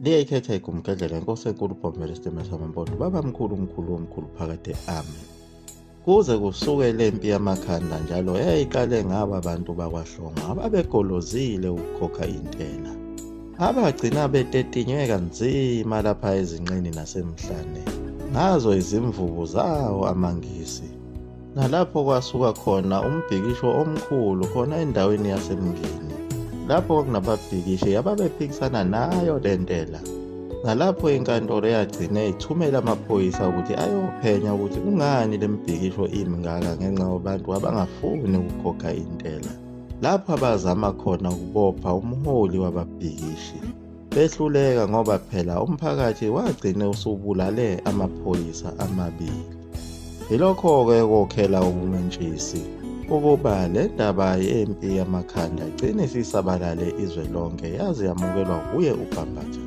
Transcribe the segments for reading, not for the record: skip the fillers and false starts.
Liyayikhetha igumgedlela inkosi enkulu uBhombela isitimela samaMpondo babamkhulu umkhulu omkhulu phakade amen. Kuze kusuke lempi yamakhanda njalo eyayiqale ngabo abantu bakwaHlongwa ababegolozile ukukhokha intela. Abagcina betetinywe kanzima lapha ezinqeni nasemhlane ngazo izimvubu zawo amaNgisi. Nalapho kwasuka khona umbhikisho omkhulu khona endaweni yaseMngeni lapho kwakunababhikishi ababephikisana nayo le ntela nalapho inkantolo yagcine ithumela amaphoyisa ukuthi ayophenya ukuthi kungani le mibhikisho imingaka ngenxa yabantu abangafuni ukukhokha intela lapho abazama khona ukubopha umholi wababhikishi behluleka ngoba phela umphakathi wagcine usubulale amaphoyisa amabili. Yilokho-ke kokhela ubumentshisi ukuba le ndaba yempi yamakhanda igcine isisabalale izwe lonke yaze yamukelwa wuye uBhambatha.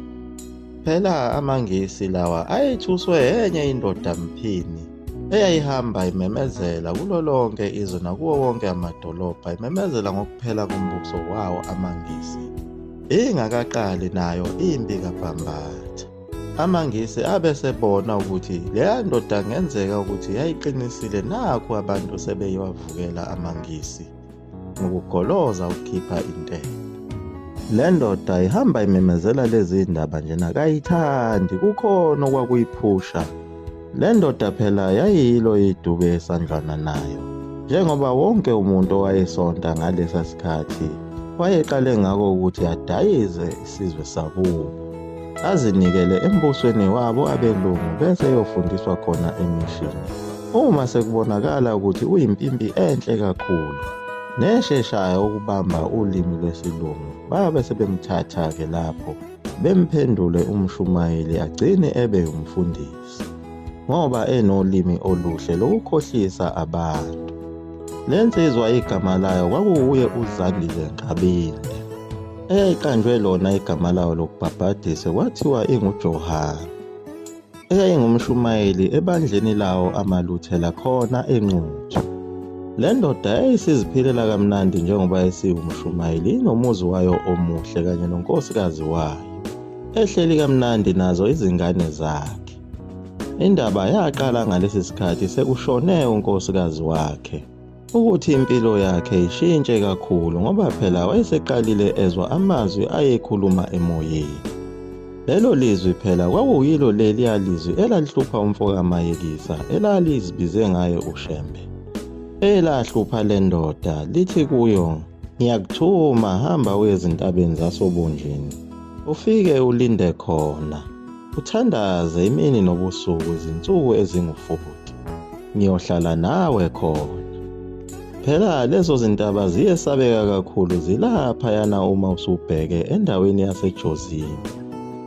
Phela amaNgisi lawa ayethuswe enye indoda mphini eyayihamba imemezela kulo lonke izwe nakuwo wonke amadolobha imemezela ngokuphela kombuso wawo amaNgisi. Ingakaqali nayo impi kaBhambatha. AmaNgisi abe sebona ukuthi leya ndoda ngenzeka ukuthi yayiqinisile nakhu abantu sebeyowavukela amaNgisi ngokugoloza ukukhipha intela. Le ndoda ihamba imemezela lezi ndaba njena kayithandi kukhona okwakuyiphusha. Le ndoda phela yayiyilo idube esandlwana nayo njengoba wonke umuntu owayesonta ngalesa sikhathi wayeqale ngako ukuthi adayize isizwe sakubo azinikele embusweni wabo abelungu bese eyofundiswa khona emishini uma sekubonakala ukuthi uyimpimpi enhle kakhulu nesheshayo ukubamba ulimi lwesilungu babe sebemthatha-ke lapho bemphendule umshumayeli agcine ebe umfundisi ngoba enolimi oluhle lokukhohlisa abantu. Le nsizwa igama layo kwakuwuye uZandile Nkabinde eyayiqanjwe lona igama layo lokubhabhadisa kwathiwa inguJohane eyayingumshumayeli ebandleni lawo amaLuthela khona eNquthu. Le ndoda yayisiziphilela kamnandi njengoba isiwumshumayeli inomuzi wayo omuhle kanye nonkosikazi wayo ehleli kamnandi nazo izingane zakhe. Indaba yaqala ngalesi sikhathi sekushone unkosikazi wakhe. Ukuthi impilo yakhe ishintshe kakhulu ngoba phela wayeseqalile ezwa amazwi ayekhuluma emoyeni. Lelo lizwi phela kwakuyilo leliya lizwi elalihlupha umfokaMayekisa elalizibize ngaye uShembe. Elahlupha le ndoda lithi kuyo, ngiyakuthuma hamba uye ezintabeni zasoBonjeni ufike ulinde khona uthandaze imini nobusuku izinsuku ezingu-40 ngiyohlala nawe khona. Phela lezo zintaba ziyesabeka kakhulu zilaphayana uma usubheke endaweni yaseJozini.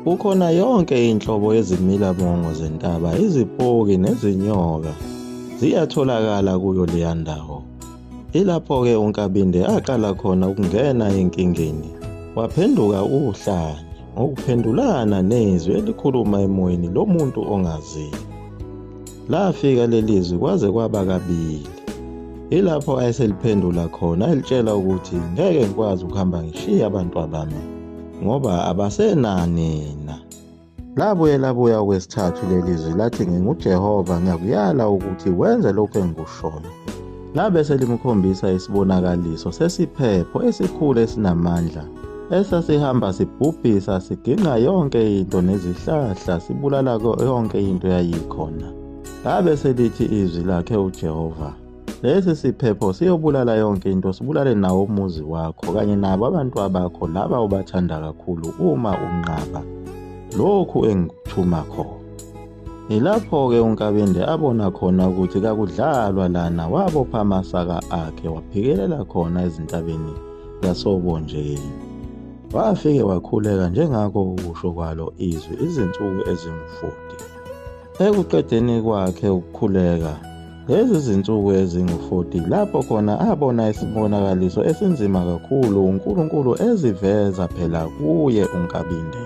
Kukhona yonke inhlobo yezimilamongo zentaba, izipoki nezinyoka ziyatholakala kuyo leya ndawo. Ilapho-ke uNkabinde aqala khona ukungena enkingeni, waphenduka uhlanya ngokuphendulana nezwi elikhuluma emoyeni lomuntu ongaziyo. Lafika leli zwi kwaze kwaba kabili. Ilapho ayeseliphendula khona elitshela ukuthi ngeke ngikwazi ukuhamba ngishiye abantwabami ngoba abasenanina. Labuye labuya okwesithathu leli zwi lathi nginguJehova ngiyakuyala ukuthi wenze lokhu engikushoyo. Labe selimkhombisa isibonakaliso sesiphepho esikhulu esinamandla esasihamba sibhubhisa siginqa yonke into nezihlahla sibulala yonke into yayikhona. Labe selithi izwi lakhe uJehova, lesi siphepho siyobulala yonke into sibulale nawo umuzi wakho kanye nabo abantu abakho laba obathanda kakhulu uma unqaba lokhu engikuthuma khona. Yilapho-ke uNkabinde abona khona ukuthi kakudlalwa lana wabopha amasaka akhe waphikelela khona ezintabeni zasoBonjeni. Wafike wakhuleka njengakho ukusho kwalo izwi izinsuku ezingu-40. Ekuqedeni kwakhe ukukhuleka lezi zinsuku ezingu-40 lapho khona abona isibonakaliso esinzima kakhulu uNkulunkulu eziveza phela kuye uNkabinde.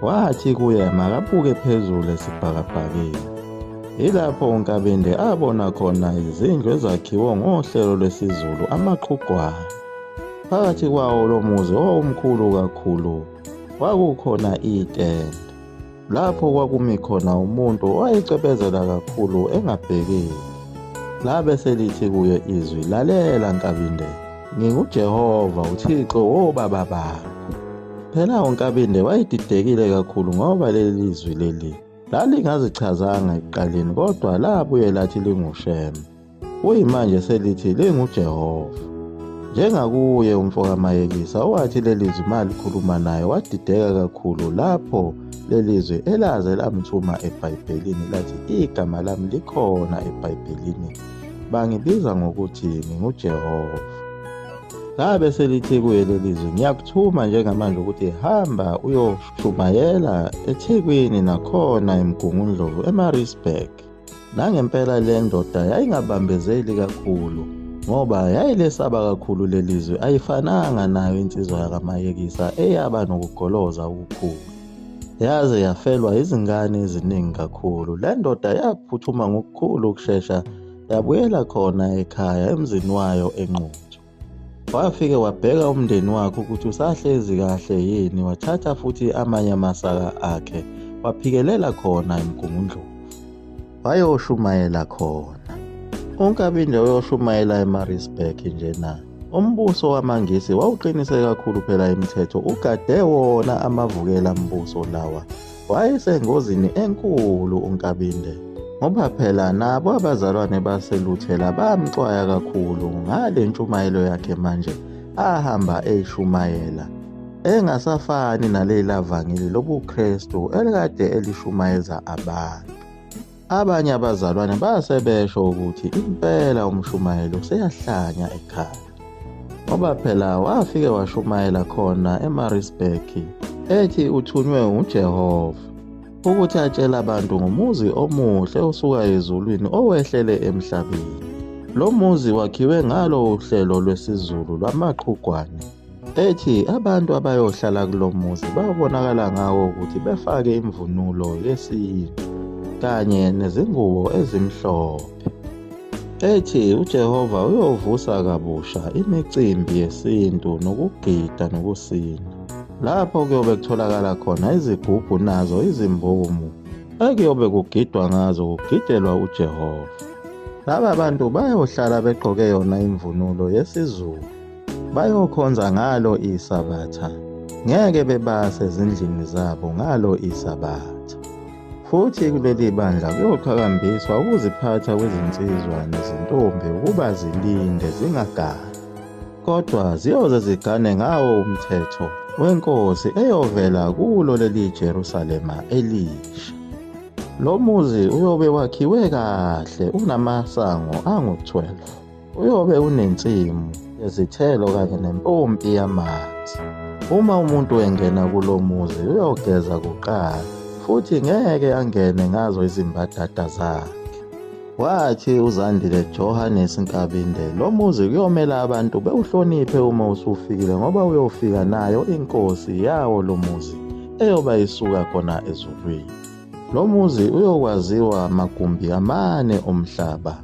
Wathi kuye makabuke phezulu esibhakabhakeni. Yilapho uNkabinde abona khona izindlu ezakhiwe ngohlelo lwesiZulu amaqhugwane. Phakathi kwawo lo muzi owawumkhulu kakhulu Kwakukhona itende lapho kwakumi khona umuntu owayecwebezela kakhulu engabhekile. Labe selithi kuye izwi, lalela Nkabinde, nginguJehova uThixo wobaba bakho. Phela uNkabinde wayedidekile kakhulu ngoba leli zwi leli lalingazichazanga ekuqaleni kodwa labuye lathi linguShembe. Kuyimanje selithi linguJehova. Njengakuye umfokaMayekisa owathi leli zwi malikhuluma naye wadideka kakhulu lapho leli zwi elaze lamthuma eBhayibhelini lathi igama lami likhona eBhayibhelini bangibiza ngokuthi nginguJehova. Labe selithi kuye leli zwi ngiyakuthuma njengamanje ukuthi hamba uyoshumayela eThekwini nakhona eMgungundlovu eMaritzburg. Nangempela le ndoda yayingabambezeli kakhulu ngoba yayilesaba kakhulu leli zwi, ayifananga nayo insizwa yakaMayekisa eyaba nokugoloza okukhulu. Yaze yafelwa izingane eziningi kakhulu. Le ndoda yaphuthuma ngokukhulu ukushesha yabuyela khona ekhaya emzini wayo eNquthu. Wafike wabheka umndeni wakhe ukuthi usahlezi kahle yini, wathatha futhi amanye amasaka akhe waphikelela khona eMgungundlovu wayoshumayela khona. UNkabinde uyoshumayela eMaritzburg njena. Umbuso wamaNgisi wawuqinise kakhulu phela imithetho, ugade wona amavukela mbuso lawa. Wayesengozini enkulu uNkabinde ngoba phela nabo abazalwane baseLuthela bamxwaya kakhulu ngale ntshumayelo yakhe manje ahamba eyishumayela engasafani nalela vangeli lobuKristu elikade elishumayeza abantu. Abanye abazalwane base besho ukuthi impela umshumayelo useyahlanya ekhaya ngoba phela wafike washumayela khona eMaritzburg ethi uthunywe nguJehova ukuthi atshele abantu ngomuzi omuhle osuka ezulwini owehlele emhlabeni. Lo muzi wakhiwe ngalo uhlelo lwesiZulu lwamaqhugwane, ethi abantu abayohlala kulo muzi bayobonakala ngawo ukuthi befake imvunulo yesintu kanye nezingubo ezimhlophe. Ethi uJehova uyovusa kabusha imicimbi yesintu nokugida nokusina, lapho kuyobe kutholakala khona izigubhu nazo izimbumu ekuyobe kugidwa ngazo kugidelwa uJehova. Laba bantu bayohlala begqoke yona imvunulo yesiZulu, bayokhonza ngalo iSabatha, ngeke bebase ezindlini zabo ngalo iSabatha. Futhi kuleli bandla kuyoqhakambiswa ukuziphatha kwezinsizwa nezintombi ukuba zilinde zingagani, kodwa ziyoze zigane ngawo umthetho wenkosi eyovela kulo leli Jerusalema elisha. Lo muzi uyobe wakhiwe kahle unamasango angu-12, uyobe unensimu yezithelo kanye nempompi yamanzi. Uma umuntu engena kulo muzi uyogeza kuqala futhi ngeke angene ngazo izimbadada zakhe. Wathi uZandile Johannes Nkabinde lo muzi kuyomela abantu bewuhloniphe uma usufikile ngoba uyofika nayo inkosi yawo lo muzi eyoba isuka khona ezulwini. Lo muzi uyokwaziwa amagumbi amane omhlaba.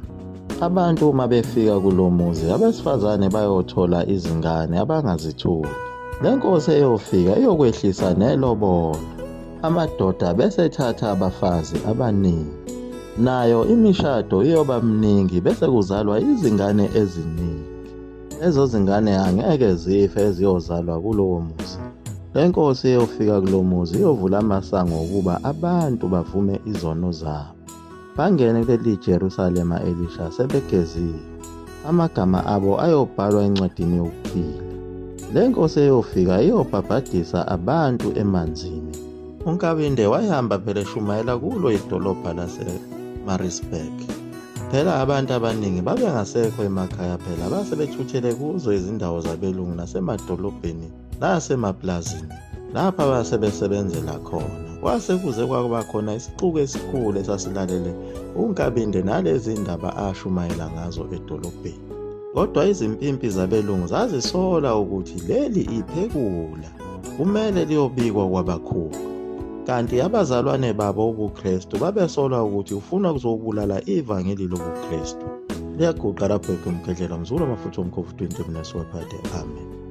Abantu uma befika kulo muzi abesifazane bayothola izingane abangazitholi. Le nkosi eyofika iyokwehlisa nelobolo. Amadoda bese ethatha abafazi abaningi. Nayo imishado iyoba mningi bese kuzalwa izingane eziningi. Lezo zingane angeke zife eziyozalwa kulowo muzi. Le nkosi eyofika kulo muzi iyovula amasango ukuba abantu bavume izono zabo. Bangene kuleli Jerusalema elisha sebegeziwe. Amagama abo ayobhalwa encwadini yokuphila. Le nkosi eyofika iyobhabhadisa abantu emanzini. UNkabinde wayehamba phela eshumayela kulo idolobha laseMaritzburg. Phela abantu abaningi babengasekho emakhaya phela base bethuthele kuzo izindawo zabelungu nasemadolobheni nasemaplazini lapha base besebenzela khona. Kwase kuze kwaba khona isixuku esikhulu esasilalele uNkabinde nalezi ndaba ashumayela ngazo edolobheni. Kodwa izimpimpi zabelungu zazisola ukuthi leli iphekula kumele liyobikwa kwabakhulu. Kanti abazalwane babo ubuKristu babesola ukuthi ufuna ukuzobulala ivangeli lobuKristu. Liyaguqa lapho ekumgedlela mzukulu amafutha omkhovu 20 mnesi waphade. Amen.